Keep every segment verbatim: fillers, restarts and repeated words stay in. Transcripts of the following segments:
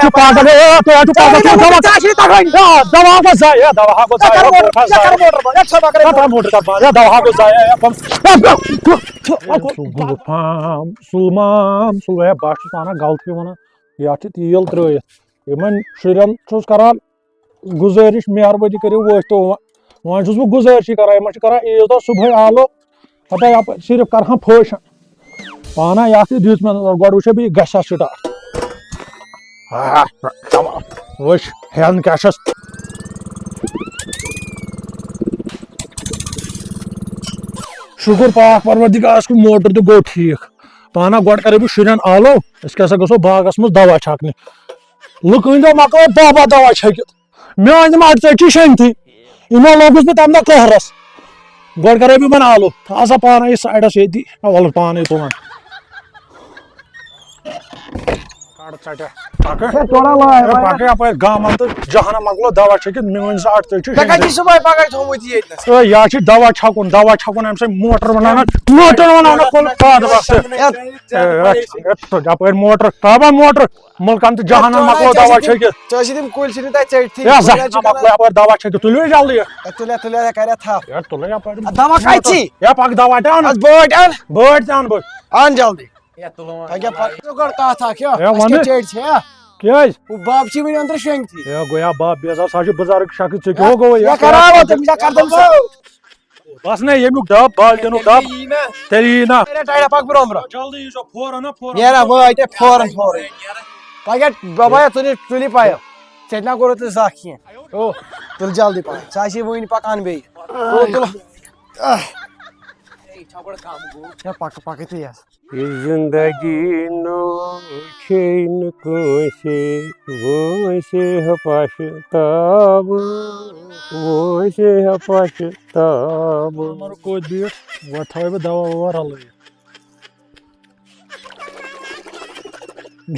چھُ پاگل، ہے، ہے، تُہۍ حظ چھِو پاگل، تُہۍ دوا، ہے، دوا ہا گوٚو ضایع، ہے، دوا ہا گوٚو ضایع، ہے، موٹر کر بنٛد، ہے، دوا ہا گوٚو ضایع، ہے، سُہ گوٚو فام، سُلمام، سُلمام، بہٕ چھُس وَنان غلطی وَنان، یَتھ چھِ تیٖل ترٛٲیِتھ، یِمَن شُرٮ۪ن چھُس کَران گُزٲرِش، مہربٲنی کٔرِو وٲتۍ تو وۄنۍ۔ وۄنۍ چھُس بہٕ گُزٲرِشٕے کران، یِمن چھِ کران عیٖذ دۄہ صُبحٲے آلو، ہتا یپٲرۍ صرف کرہان فٲش۔ پانا یتھ تہِ دیُت مےٚ نظر، گۄڈٕ وٕچھے بہٕ یہِ گژھِ ہا سٹارٹ۔ آہ، وٕچھ، ہٮ۪ن کیٛاہ چھَس۔ شُکُر پاک پروردگارس کُن، موٹر تہِ گوٚو ٹھیٖک۔ پانا گۄڈٕ کرے بہٕ شُرٮ۪ن آلو، أسۍ کیٛاہ سا گژھو باغس منٛز دوا چھکنہِ۔ لُکہٕ أنۍ زیو مۄکلٲو دَہ باہ دوا چھٔکِتھ۔ میٲنۍ یِم اَڑٕ ژٔٹۍ چھِ شۄنٛگتھٕے۔ یِمو لوگُس بہٕ تَمہِ دۄہ قہرَس۔ گۄڈٕ کَرَے بہٕ یِمَن آلو۔ تھاو سا پانَے یہِ سایڈَس ییٚتی۔ نہ وَلہٕ پانَے تُلان۔ کَڑ ژَٹیا۔ پَکہٕ۔ ہے، تھوڑا لاے، ہے، لاے۔ پَکہٕ یَپٲرۍ گامَن تہٕ جہانَم مۄکلو دَوا چھٔکِتھ، میٲنۍ زٕ اَڑٕ ژٔٹۍ چھِ ژےٚ کَتہِ شۄنٛگتھٕے۔ چھُ صُبحٲے پَگاہ تھوٚمُت ییٚتہِ نَس؟ ہے، یہِ حظ چھِ دَوا چھَکُن، دَوا چھَکُن، اَمہِ سۭتۍ موٹر وَنان نہ، موٹر وَنان نہ، کھول پادٕ وَقتہٕ۔ ہے، ہے، ہے، یَپٲرۍ موٹر، تھاو بہٕ موٹر۔ مُلکن تہٕ جہانن مۄکلو دوا چھٔکِتھ۔ ژےٚ ٲسی تِم کُلۍ ژھٕنِتھ تَتہِ ژٔٹتھٕے۔ ہے، زہنہِ مۄکلو یَپٲرۍ دوا چھٔکِتھ، تُلِو یہِ جلدی۔ ہے، تُلِو، تُلِو، ہے، کَرِ تھپھ۔ ہے، تُلِو یَپٲرۍ۔ اَدٕ دوا کَتہِ چھی؟ ہے، پَکھ دوا تہِ اَن۔ اَدٕ بٲٹۍ اَن۔ بٲٹۍ تہِ اَن بہٕ۔ اَن جلدی۔ ہے، تُلِو وۄنۍ۔ تۄہہِ کیٛاہ پَتہٕ؟ ژٕ گۄڈٕ کَتھ اَکھ، ہے۔ ہے، اَسہِ وَنہٕ۔ کیٛاہ چیٚٹۍ چھِ، ہے؟ کیٛازِ؟ ہُہ بَب چھی وٕنہِ أنٛدرٕ شۄنٛگتھٕے۔ ہے، گوٚو یا بَب بیزار، سُہ حظ چھُ بُزرٕگ شخص، ژےٚ کیٛاہ گوٚو یا؟ ہے، کَران وۄنۍ تٔمِس، ہے، کَر تٔمِس۔ بس نہ، ییٚمیُک ڈب، بالٹیٖنُک ڈب، تیٚلہِ یی نہ۔ تیٚلہِ یی نہ۔ نیرا ٹایڈا پکھ برونٛہہ برونٛہہ۔ جلدی ییٖزیو فوراً، ہہ، فوراً۔ نیرا وٲے تے فوراً فوراً۔ پگاہ بابا یا تُلِو، تُلِو پایو۔ ژےٚ تہِ نہ کوٚرُتھ نہٕ زانٛہہ کینٛہہ۔ او، تُل جلدی پہن۔ سُہ آسی وٕنہِ پکان بیٚیہِ۔ تُل، تُل۔ یا پکہٕ، پکہٕ تہِ یس۔ یہِ زندگی نوٚو چھے نہٕ کٲنٛسے، وٲنٛسے ہا پشتاوٕ، وٲنٛسے ہا پشتاوٕ۔ مگر کوٚت بیٖٹھ؟ گۄڈٕ تھاوے بہٕ دوا ووا رلٲیِتھ۔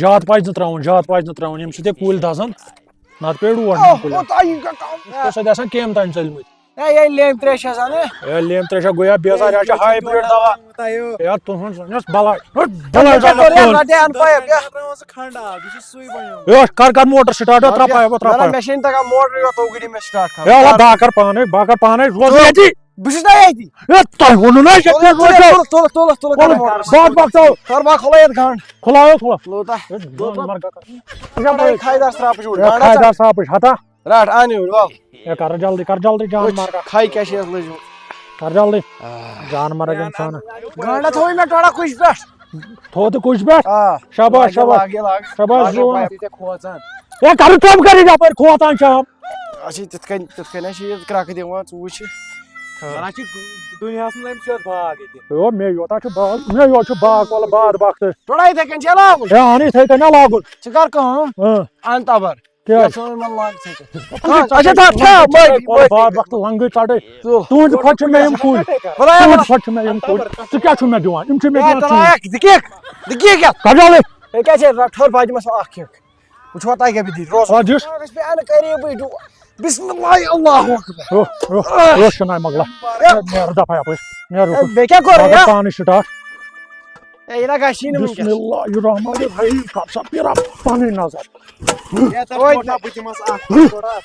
زیادٕ پزِ نہٕ ترٛاوُن، زیادٕ پزِ نہٕ ترٛاوُن، ییٚمہِ سۭتۍ یہِ کُلۍ دزن، نتہٕ پیٚیہِ ڈوٹھ یِمن کُلٮ۪ن۔ کوٗتاہ یہِ گژھان؟ یِتھ پٲٹھۍ سۄ تہِ آسان کیٚمۍ تام ژٔلمٕتۍ۔ ہے، یہِ لیمبۍ ترٛیش چھِ آسان، ہے؟ ہے، لیمبۍ ترٛیش چھا گویا بیزار، یہِ چھا ہاے بریڈ دوا۔ ہے، تُہُنٛد زَن یۄس بلاے، ہُہ، بلاے تۄہہِ زَن کوٚر یَتھ کوٚر۔ لَٹہِ اَن پایپ، ہے؟ ہے، کر، کر موٹر سٹارٹ، ہے، ترٛاو پایپ، ہے، ترٛاو نہ، نہ، پایپ۔ مےٚ چھے نہٕ تَگان موٹرٕے یوت اوکُن مےٚ سٹارٹ کَرُن۔ ہے، وَلہٕ بہٕ ہا کَرٕ پانَے، بہٕ ہا کَرٕ پانَے، روز ژٕ ییٚتی۔ بہٕ چھُس نا ییٚتی۔ ہے، تۄہہِ ووٚنوُ نا، یہِ تُلُن، کیٛاہ تُلُن، روزیو؟ تُلُن، تُلُن، تُلُن، تُلُن، تُلُن۔ باد بکتو۔ کر بہٕ کھُلٲیِتھ گنٛڈ۔ کھُلاو، کھُلاو۔ کھُلو تہ۔ ہے، جان مر کا۔ ہے، خایدار سرٛاپٕچ اوٗرۍ، ہے، گنٛڈا خایدار ژٕ۔ سرٛاپٕچ، ہتا۔ رٹھ، اَن یوٗرۍ، وَل۔ ہے، کر جلدی، کر جلدی، جان مر کا۔ کھاے کیٛاہ چھِ یَتھ لٔجمٕژ؟ کر جلدی۔ آہ۔ جان مر اِنسان۔ گنٛڈا تھوٚوُے مےٚ ٹۄڑا کُجہِ پٮ۪ٹھ۔ تھوٚو تہٕ کُجہِ پٮ۪ٹھ؟ آ۔ شاباش، لاگے، شاباش۔ لاگے، لاگے۔ شاباش، لاگے زوٗن۔ پایپ۔ ہے، کر ژٕ کَم کر یہِ یَپٲرۍ کھوژان چھِ؟ اَسہِ چھِ تِتھ کٔنۍ، تِتھ کٔنۍ اَسہِ چھِ یہِ کرٛکھ دِوان، ژٕ وٕچھ یہِ۔ زَن حظ چھِ دُنیاہَس منٛز أمِس یوت باغ ییٚتہِ۔ ہے، مےٚ یوت حظ چھُ باغ، مےٚ یوت چھُ باغ، وَلہٕ باد بخت۔ ٹوڑا یِتھَے کٔنۍ چھِ لاگُن۔ ہے، اَہَن یِتھَے کٔنۍ نا لاگُن۔ ژٕ کر کٲم، اَہَن۔ اَن تَبَر۔ کیٛاہ؟ یَتھ چھُ وَنان لنٛگ ژھٕنِتھ۔ اچھا، تھَو، تھَو، مٔتھۍ، مٔتھۍ۔ باد بخت لنٛگٕے ژَٹٕے۔ تُل۔ تُہٕنٛدِ کھۄتہٕ چھِ مےٚ یِم کُلۍ۔ بَلایا، تُہٕنٛدِ بَلایا۔ کھۄتہٕ چھِ مےٚ یِم کُلۍ۔ ژٕ کیٛاہ چھُکھ مےٚ دِوان؟ یِم چھِ مےٚ ہے، دِوان ژٕ ژوٗنٛٹھۍ۔ اَکھ، دِکِک، دِکِک یَتھ۔ کَر جلدی۔ ہے، کیٛاہ چھِ ٹھٔہر بہٕ دِمَس اَکھ کھٮ۪کھ۔ وٕچھو تۄہہِ کیٛاہ بِدِتھ روز۔ آ، دِس۔ أسۍ بیٚیہِ اَنہٕ قریٖبٕے ڈُ-، بسم اللہ، اللہ اکبر۔ روح، روح، روح، شناے مۄغلا۔ ہے۔ نیرٕ دفعہ یپٲرۍ، نیرٕ روح۔ ہے، بیٚیہِ کیٛاہ کوٚر پگاہ یا؟ پانٕے سٹارٹ۔ ہے، یہِ نہ گژھی نہٕ بسم وٕنکیٚس۔ اللہ الرحمن الرحیم، کر سا پیرا پنٕنۍ نظر۔ ہے، ژٕ ووٚن نا بہٕ دِمس اکھ ٹوٹھا۔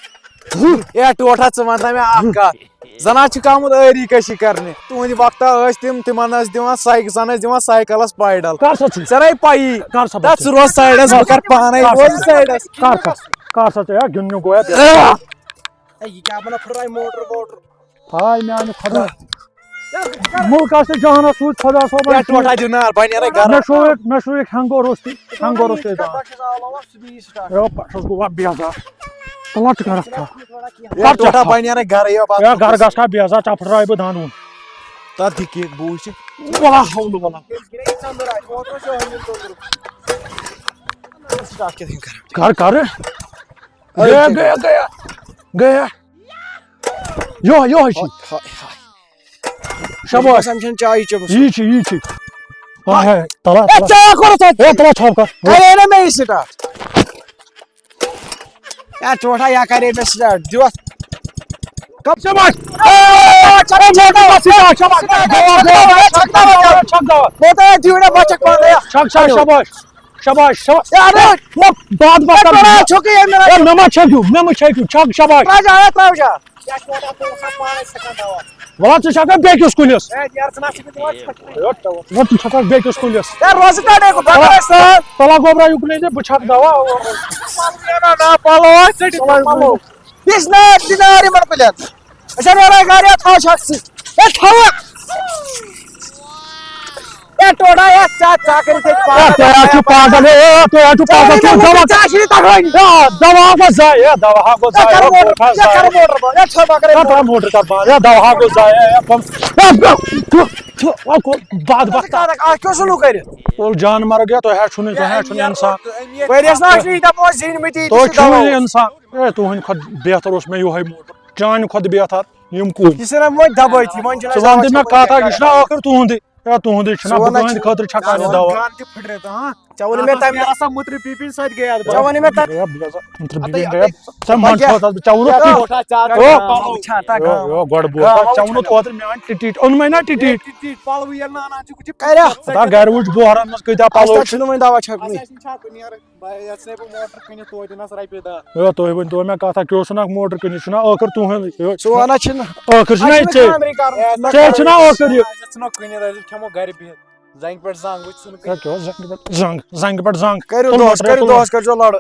ہے، ٹوٹھا، ژٕ وَن تہ مےٚ اکھ کتھ۔ زن حظ چھِ آمُت ٲری کشی کرنہِ۔ تُہنٛدِ وقتہ ٲسۍ تِم، تِمن ٲسۍ دِوان سایک-، زن ٲسۍ دِوان سایکلس پایڈل۔ کر سا ژٕ۔ ژےٚ نے پَیی۔ کر سا تہ بچہٕ۔ ژٕ روز سایڈس، بہٕ کر پانے کر روز سا۔ سایڈس۔ کر سا۔ کر سا ژٕ، ہے، گِنٛدنہِ گویا۔ ہے، یہِ کیٛاہ بناو پھٕٹراے موٹر ووٹر؟ ہاے میانہِ خۄدا۔ مُلکس تہٕ جہانس سوٗز خۄدا صٲبن۔ ہے، ٹوٹھا دِنار، بہٕ نیرے گرٕ۔ مےٚ شوٗبِکھ، مےٚ شوٗبِکھ ہینٛگو روٚستُے، ہینٛگو روٚستُے دان۔ یو، بہٕ چھُس گوٚو بیزار۔ تہٕ لۄکچہِ کَرَکھ تھاو۔ ہے، ٹوٹھا بَنہِ نہٕ گَرَے، یو، بَتہٕ ہے، گَرٕ گژھٕ کھا بیزار، ژےٚ پھٕٹرٲوٕے بہٕ دَنٛد وُن۔ تَتھ دِ کِک بوٗ چھِ۔ وَلا حول وَلا۔ سِٹارٹ کِتھ کٔنۍ کَرٕ؟ کَر، کَر۔ گیا، گیا، گیا۔ گیا۔ یوٚہَے، یوٚہَے چھِ۔ ہاے، ہاے، ہاے۔ شاباش۔ باسان چھَنہٕ چاے چٔمٕژ۔ یی چھِ، یی چھِ۔ ہاے، ہاے، تَلا، ہے، تَلا۔ ژےٚ کوٚرُتھ اَتہِ؟ ہے، تَلا ژھاو کَر۔ کَرے نا مےٚ یہِ سِٹارٹ۔ ہے، ٹوٹھا، یا کَرے مےٚ سِٹارٹ۔ دِوَتھ۔ کَم شاباش۔ ہے، چھَکھ، چھَکھ، چھَکھ، چھَکھ، چھَکھ۔ گوٚو، گوٚو، گوٚو، چھَکھ، چھَکھ، چھَکھ۔ کوتاہ ہے، دیٖوڈا، بہٕ چھَکھ پانَے۔ چھَکھ، چھَکھ، شاباش۔ شاباش، شاباش۔ یارٕ! نہ، باد باد کر۔ تۄہہِ چھُکھ یہِ مےٚ ہے، مےٚ ما چھَکھ دیُن، مےٚ ما چھَکھ دیُن، چھَکھ شاباش۔ ترٛاوجا، ہے، ترٛاوجا۔ وَلہٕ ژٕ چھَکھ بیٚکِس کُلِس۔ ہے، یارٕ، ژٕ نہ چھُکھ دِوان چھَکھ۔ وَلہٕ ژٕ چھَکھ بیٚکِس کُلِس۔ ہے، روزٕ کَڑے گوٚو، پَلو، پَلو گوٚبرا یُکنُے تہٕ بہٕ چھَکھ دَوا۔ پَلو، ہے، نہ، نہ، پَلو، ہے، ژٔٹِتھ پَلو۔ پَلو۔ دِس نار، دِ نار یِمَن کُلٮ۪ن۔ أسۍ ہا نیرو گرِ، تھاو چھکھ ژٕ۔ ہے، تھاوکھ۔ ہے، ٹوٹھا، ہے، ژےٚ، ژےٚ کٔرِتھ ییٚتہِ ہے، پاگل۔ تۄہہِ حظ چھُو پاگل، ہے، ہے، تۄہہِ حظ چھُو پاگل، ژےٚ چھُو ووٚنمُت دوا۔ ژےٚ چھُے تَگٲنی۔ ہے، دوا ہا گوٚو ضایع، ہے، دوا ہا گوٚو ہے، ضایع، کر ہے، موٹر، ہے، کر موٹر بنٛد، ہے، ژھٕن بہٕ کَرٕ ہے، کر موٹر کر بنٛد، ہے، دوا ہا گوٚو ضایع، ہے، کم، ہے، تھُ، تھُ، تھُ، ہے، کوٚر بد بخت۔ ژٕ کَرَکھ، اَتھ کیٛاہ اوسُو نہٕ کٔرِتھ؟ کُل جانور گٔیا، تۄہہِ حظ چھُنہٕ، تۄہہِ حظ چھُنہٕ اِنسان۔ ؤریَس نہ حظ چھُ ییٖتیٛاہ پونٛسہٕ زیٖنۍمٕتی، تُہۍ چھُو نہٕ اِنسان۔ ہے، تُہٕنٛدِ کھۄتہٕ بہتر اوس مےٚ یِہوٚے موٹر۔ چانہِ کھۄتہٕ بہتر یِم کُلۍ۔ یہِ چھِنہ وۄنۍ دَبٲیتھی، وۄنۍ چھِنہ ژٕ وَن تہٕ مےٚ کَتھ اَکھ، یہِ چھُنہ ٲخٕر تُہُنٛدُے؟ ہے، تُہُنٛدُے چھُنہ، بہٕ تُہٕنٛدِ خٲطرٕ چھا کانٛہہ دَوا؟ گان تہِ پھٕٹرٲوِتھ، ہاں۔ ژےٚ ووٚنُے مےٚ تَمہِ دۄہ۔ آسان مُترِ پیٖپِنۍ سۄ تہِ گٔیَس بہٕ۔ ژےٚ ووٚنُے مےٚ تَمہِ۔ گٔیا، بہٕ گژھٕ مُترِ پیٖپِنۍ گٔیا۔ ژےٚ منٛز چھُ آسان، ژےٚ ووٚنُتھ ٹوٹھا ژےٚ اَتھ۔ او، گام۔ پَلو۔ چھا تَتھ او، گام؟ او، گۄڈٕ بوز، گام ژےٚ ووٚنُتھ اوترٕ میٛانہِ ٹِٹِٹۍ، اوٚن مےٚ نا ٹِٹِٹۍ؟ ٹِٹِٹۍ پَلوٕے ییٚلہِ نہٕ اَنان چھِ، وٕچھ یہِ کَریا؟ پَتہٕ گَرِ وٕچھ بہرَن منٛز کۭتیٛاہ پَلو اَسہِ چھِ۔ چھِنہٕ وۄنۍ دَوا چھَکُنٕے۔ اَسہِ چھِنہٕ چھَکُن نیران۔ بہٕ یَژھ نَے بہٕ موٹر کٕنِتھ توتہِ نَس رۄپیہِ دَہ۔ ہے، تُہۍ ؤنۍ تو مےٚ کَتھا، کیٛاہ اوس نہٕ اَکھ موٹر کٕنِتھ، چھُنہ ٲخٕر تُہُنٛدُے۔ ہے، ژٕ وَنان چھِنہٕ۔ ٲخٕر چھُنہ اَسہِ یہِ چھُنہٕ ژےٚ۔ خانٛدرٕے کَرُن۔ ہے، ژےٚ چھُنہ ٲخٕر یہِ۔ اَسہِ ژھٕنو کٕنِتھ، أسۍ کھٮ۪مو گَرِ بِہِتھ۔ زَنٛگہِ پٮ۪ٹھ زَنٛگ، وٕچھ ژھٕنو ہے، کٕنِتھ۔ کیٛاہ اوس زَنٛگہِ پٮ۪ٹھ زَنٛگ، زَنٛگہِ پٮ۪ٹھ زَنٛگ۔ کٔرِو تُل دۄہَس، موٹر، کٔرِو تُل دۄہَس، موٹر۔ کٔرِزیو لَڑٲے۔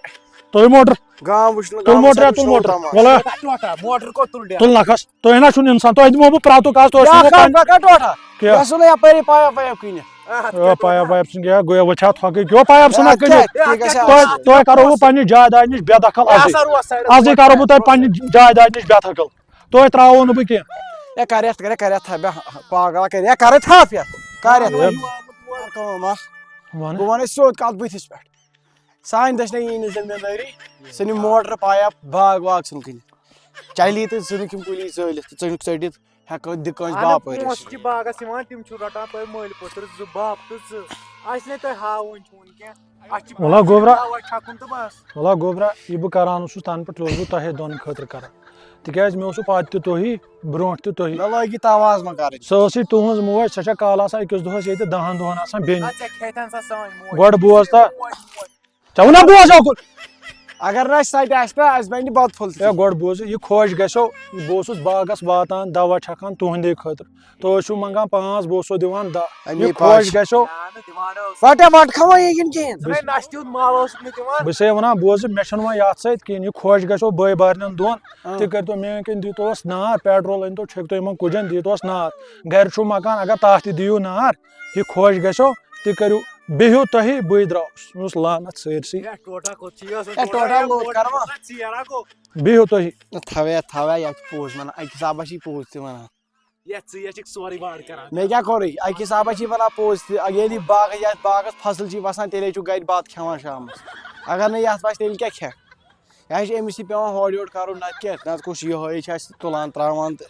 تُل موٹر۔ گام وٕچھنہٕ، تُل گامَس موٹر، اَتہِ تُل وٕچھنہٕ موٹر۔ تَماشہٕ۔ وَلہٕ۔ ٹوٹھا، موٹر کوٚت تُل ڈیٛاکھ؟ تُل نَکھَس۔ تُہۍ نہ چھُنہٕ اِنسان، تۄہہِ دِمو بہٕ پرٛاتُک آز، تۄہہِ بیٛاکھ چھُو کَم، پَنٕنۍ۔ کَکا ٹوٹھا۔ کیٛاہ؟ گژھو نہٕ یَپٲری پایپ وایپ کٕنِتھ۔ آ، پایپ وایپ ژھٕن گیا، گویا وۄنۍ چھا تھۄکٕے، کیٛاہ پایپ ژھٕنَکھ اَدٕ کیٛاہ؟ کٕنِتھ؟ تی گژھِ تۄہہِ، آسُن۔ تۄہہِ کَرو بہٕ پنٛنہِ جایداد نِش بے دخل آ، اَزٕے۔ سا روز سایڈَس اَزٕے منٛز۔ کَرو بہٕ تۄہہِ پنٛنہِ جایداد نِش بے دخل۔ تۄہہِ ترٛاوو نہٕ بہٕ کینٛہہ۔ ہے، کَر یَتھ، کَر، کَر یَتھ تھَپھ، بے پاگل، کَر، ہے، کَر یَتھ تھَپھ یَتھ۔ کَر یَتھ۔ آ۔ کٲم اَکھ۔ وَن۔ بہٕ وَنَے سیوٚد کَتھ بٕتھِس پٮ۪ٹھ۔ سانہِ دٔچھنہِ یی نہٕ زٔمیٖندٲری، ژھٕنہِ موٹر پایپ باغ واغ ژھٕن کٕنِتھ۔ چلی تہٕ ژھٕنُکھ یِم کُلی زٲلِتھ تہٕ ژھٕنُکھ ژٔٹِتھ، ہٮ۪کو دِ کٲنٛسہِ اَہنُو، باپٲرِس۔ پونٛسہٕ چھِ باغس یِوان، تِم چھِو رَٹان تۄہہِ مٔلۍ پٔتٕر زٕ بَب تہٕ زٕ۔ اَسہِ نے تۄہہِ ہاوُن چھُ وُنہِ کینٛہہ۔ اَسہِ چھِ وَلہ گوٚبرا۔ دَوا چھَکُن تہٕ بَس۔ وَلہ گوٚبرا، یہِ بہٕ کَران اوسُس تَنہٕ پٮ۪ٹھ، یہِ اوسُس بہٕ تۄہے دۄن خٲطرٕ کَران۔ تِکیٛازِ مےٚ اوسوُ پَتہٕ تہِ تُہی، برونٛٹھ تہِ تُہی۔ مےٚ لٲگۍ یہِ تَوازٕ وۄنۍ کَرٕنۍ۔ سۄ ٲسٕے تُہٕنٛز موج، سۄ چھےٚ کالہٕ آسان أکِس دۄہَس ییٚتہِ، دَہَن دۄہَن آسان بیٚنہِ۔ اَدٕ ژےٚ کھیٚتھَن سۄ سٲنۍ موج۔ گۄڈٕ بوز تہٕ۔ موج، موج۔ ژےٚ ووٚننا بوز اوکُن؟ اگر نہٕ اَسہِ سَتہِ آسہِ نا، اَسہِ بَنہِ بَتہٕ پھوٚل تہِ۔ ہے، گۄڈٕ بوز، یہِ خۄش گژھیو، بہٕ اوسُس باغَس واتان، دَوا چھَکان تُہٕنٛدے خٲطرٕ۔ تُہۍ ٲسِو منٛگان پانٛژھ، بہٕ اوسو دِوان دَہ۔ اَمی یہِ پَزِ۔ خۄش گژھیو۔ نہ، نہٕ دِوان اوس۔ وَٹے وَٹہٕ کھٮ۪وان یہِ کِنہٕ کِہیٖنۍ؟ ژٕ ہے نَستہِ ہُنٛد مَل اوسُکھ نہٕ دِوان۔ بہٕ چھُسے وَنان، بوز، مےٚ چھُنہٕ وۄنۍ یَتھ سۭتۍ کِہیٖنۍ، یہِ خۄش گژھیو بٲے بارنٮ۪ن دۄن۔ آ۔ تُہۍ کٔرۍتو میٛٲنۍ کِنۍ، دِتوس نار، پیٹرول أنۍتو، چھٔکۍتو یِمَن کُجَن، دِتوس نار۔ گَرِ چھُو مکان، اگر تَتھ تہِ دِیِو نار، یہِ خۄش گژھیو، تُہۍ کٔرِو، بِہِو تُہی، بٕے درٛاوُس۔ مےٚ اوس لعنت سٲرسٕے۔ ہے، ٹوٹھا کوٚت چھُ یہِ آسان؟ ہے، ٹوٹھا ٹوٹھا لوٚت یہِ کَرٕ وۄنۍ۔ ژیر ہا گوٚو۔ بِہِو تُہی۔ نہ، تھاوے، تھاوے، یَتھ چھُ پوٚز وَنان، اَکہِ حسابہ چھِ یہِ پوٚز تہِ وَنان۔ یَتھ ژٕ، یَتھ چھِکھ سورُے وارٕ کَران۔ مےٚ کیٛاہ کوٚرُے؟ اَکہِ حسابہ چھِ یہِ وَنان پوٚز تہِ، ییٚلہِ یہِ باغ، یَتھ باغَس فصٕل چھِ وَسان، تیٚلے چھُ گَرِ بَتہٕ کھٮ۪وان شامَس۔ اگر نہٕ یَتھ وَسہِ، تیٚلہِ کیٛاہ کھٮ۪کھ؟ یہِ حظ چھِ أمِس یہِ پٮ۪وان ہورٕ یورٕ کَرُن، نَتہٕ کیٛاہ؟ نَتہٕ کُس یِہوٚے چھِ اَسہِ تُلان ترٛاوان تہٕ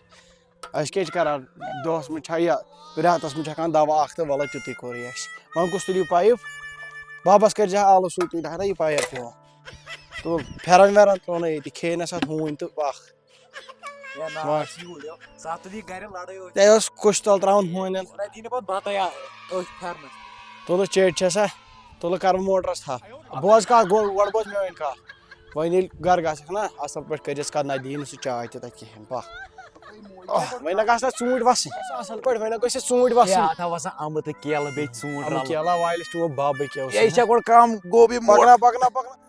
أسۍ کیٛاہ چھِ کَران؟ دۄہَس منٛز چھا یا رٮ۪تَس منٛز چھِ ہٮ۪کان دَوا اَکھ تہٕ وَلہٕ تیُتُے کوٚرُے اَسہِ۔ وۄنۍ کُس تُلِو پایِپ؟ بَبَس کٔرۍ زِ آلہٕ سۭتۍ تُلہِ ہا نہ یہِ پایِپ تہِ وۄنۍ۔ تُل پھٮ۪رَن وٮ۪رَن ترٛوو نہ ییٚتہِ، کھے نہ سا ہوٗنۍ تہٕ وَکھ۔ ہے نہ، وَکھ۔ اَسہِ یوٗرۍ یو۔ سَتھ تُلہِ گَرِ لَڑٲے ٲسۍ۔ تۄہہِ اوس کُس تَل ترٛاوُن ہوٗنٮ۪ن؟ نہ، دِیہِ نہٕ پَتہٕ بَتَے آ-، أتھۍ پھٮ۪رنَس۔ تُلہٕ چیٚٹۍ چھےٚ سا؟ تُلہٕ کَرٕ موٹرَس تھَپھ۔ بوز کَتھ، گۄ-، گۄڈٕ بوز میٛٲنۍ کَتھ۔ وۄنۍ ییٚلہِ گَرٕ گژھکھ نا، اَصٕل پٲٹھۍ کٔرِزِ کَتھ، نہ دِیہِ نہٕ سُہ چاے تہِ تَتہِ کِہیٖنۍ، پَکھ۔ آہ، وۄنۍ نہ گژھِ نہ ژوٗنٛٹھۍ وَسٕنۍ۔ اَصٕل پٲٹھۍ، وۄنۍ نہ گژھِ ژوٗنٛٹھۍ ہے، وَسٕنۍ۔ اَتھ ہا وَسان اَمبہٕ تہٕ کیلہٕ بیٚیہِ ژوٗنٛٹھۍ اَمہٕ رَلہٕ۔ کیلہٕ وٲلِس چھُ وۄنۍ بَبٕے کیٛاہ اوس یے وَنان۔ چھےٚ گۄڈٕ کَم گوبھی موٹر۔ پَکناو، پَکناو، پَکناو۔